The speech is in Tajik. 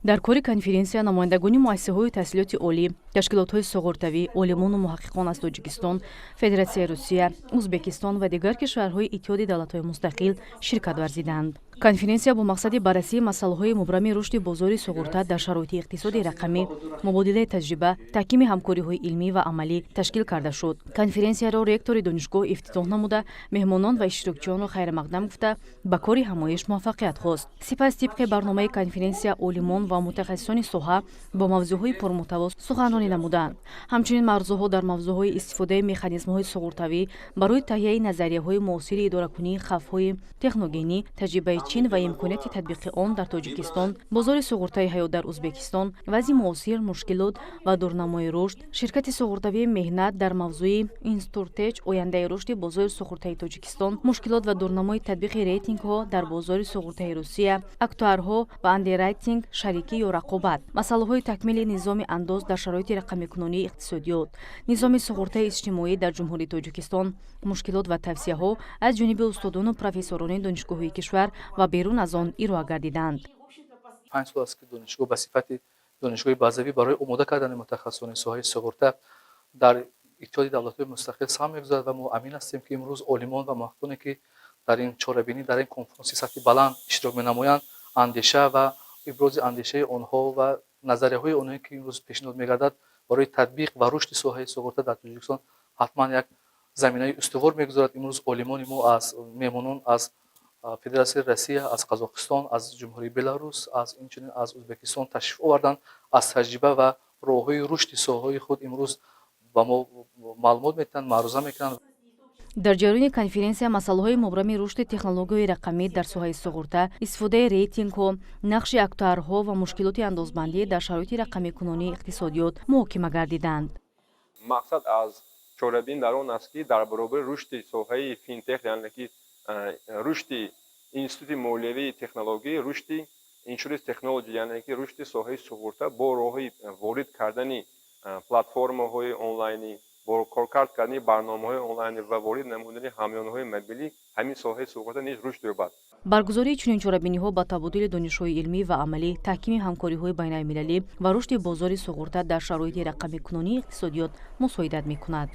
Дар кори конференсия намояндагони муассисаҳои таҳсилоти олӣ, ташкилотҳои суғуртавӣ, олимону муҳаққиқон аз Тоҷикистон, Федератсияи Русия, Узбекистон ва дигар кишварҳои Иттиҳоди Давлатҳои Мустақил ширкат варзиданд. Конференсия бо мақсади баррасии масъалаҳои мубрами рушди бозори суғурта дар шароити иқтисоди рақамӣ, мубодилаи таҷриба, таҳкими ҳамкориҳои илмӣ ва амалӣ ташкил карда шуд. Конференсияро ректори донишгоҳ ифтитоҳ намуда, меҳмонон ва иштирокчиёнро хайрмақдам гуфта, ба кори ҳамоиш муваффақият хост. Сипас, тибқи барномаи конференсия, олимон ва мутахассисони соҳа бо мавзӯъҳои пурмуҳтаво суханронӣ намуданд. Ҳамчунин маърузаҳо дар мавзӯъҳои истифодаи механизмҳои суғуртавӣ барои таҳияи назарияҳои муосири идоракунии хавфҳои техногенӣ, таҷрибаи Чин ва имконияти татбиқи он дар Тоҷикистон, бозори суғуртаи ҳаёт дар Узбекистон, вазъи муосир, мушкилот ва дурнамои рушд, ширкати суғуртавии меҳнат дар мавзӯи инсуртеч, ояндаи рушди бозори суғуртаи Тоҷикистон, мушкилот ва дурнамои татбиқи рейтингҳо дар бозори суғуртаи Русия, актуарҳо ва андеррайтинг, шарикӣ ё рақобат, масъалаҳои такмили низоми андоз дар шароити рақамикунонии иқтисодиёт, низоми суғуртаи иҷтимоӣ дар Ҷумҳурии Тоҷикистон, мушкилот ва тавсияҳо аз ҷониби устодону профессорони донишгоҳҳои кишвар ва берун аз он ироа гардиданд. 5 сол аст, ки донишгоҳ ба сифати донишгоҳи базавӣ барои омода кардани мутахассисони соҳаи суғурта дар Иттиҳоди Давлатҳои Мустақил саҳм мегузорад ва мо амин ҳастем, ки имрӯз олимон ва муҳаққиқоне, ки дар ин чорабинӣ, дар ин конфронси сатҳи баланд иштирок менамоянд, андеша ва ибрози андешаи онҳо ва назарияҳои онҳое, ки имрӯз пешниҳод мегардад, барои татбиқ ва рушди соҳаи суғурта дар Тоҷикистон ҳатман як заминаи устувор мегузорад. Имрӯз олимони мо аз меҳмонон аз Федератсияи Россия, аз Қазоқистон, аз Ҷумҳурии Беларус, аз инчунин аз Узбекистон ташриф оварданд, аз таҷриба ва роҳҳои рушди соҳаҳои худ имрӯз ба мо маълумот медиҳанд, маъруза мекунанд. Дар ҷараёни конференсия масъалаҳои мубрами рушди технологияи рақамӣ дар соҳаи суғурта, истифодаи рейтингҳо, нақши актуарҳо ва мушкилоти андозбандӣ дар шароити рақамикунонии иқтисодиёт муҳокима гардиданд. Мақсад аз чорабин дар он аст, ки дар баробари рушди соҳаи финтех, яъне ки рушди институти молиявии технологӣ, рушди insurance technology, яъне ки рушди соҳаи суғурта бо роҳи ворид кардани платформаҳои онлайнӣ, бо коркард кардани барномаҳои онлайнӣ ва ворид намудани ҳамёнҳои мобилӣ ҳамин соҳаи суғурта низ рушд ёбад. Баргузории чунин чорабиниҳо ба табодули донишҳои илмӣ ва амалӣ, таҳкими ҳамкориҳои байналмилалӣ ва рушди бозори суғурта дар шароити рақамикунонии иқтисодиёт мусоидат мекунад.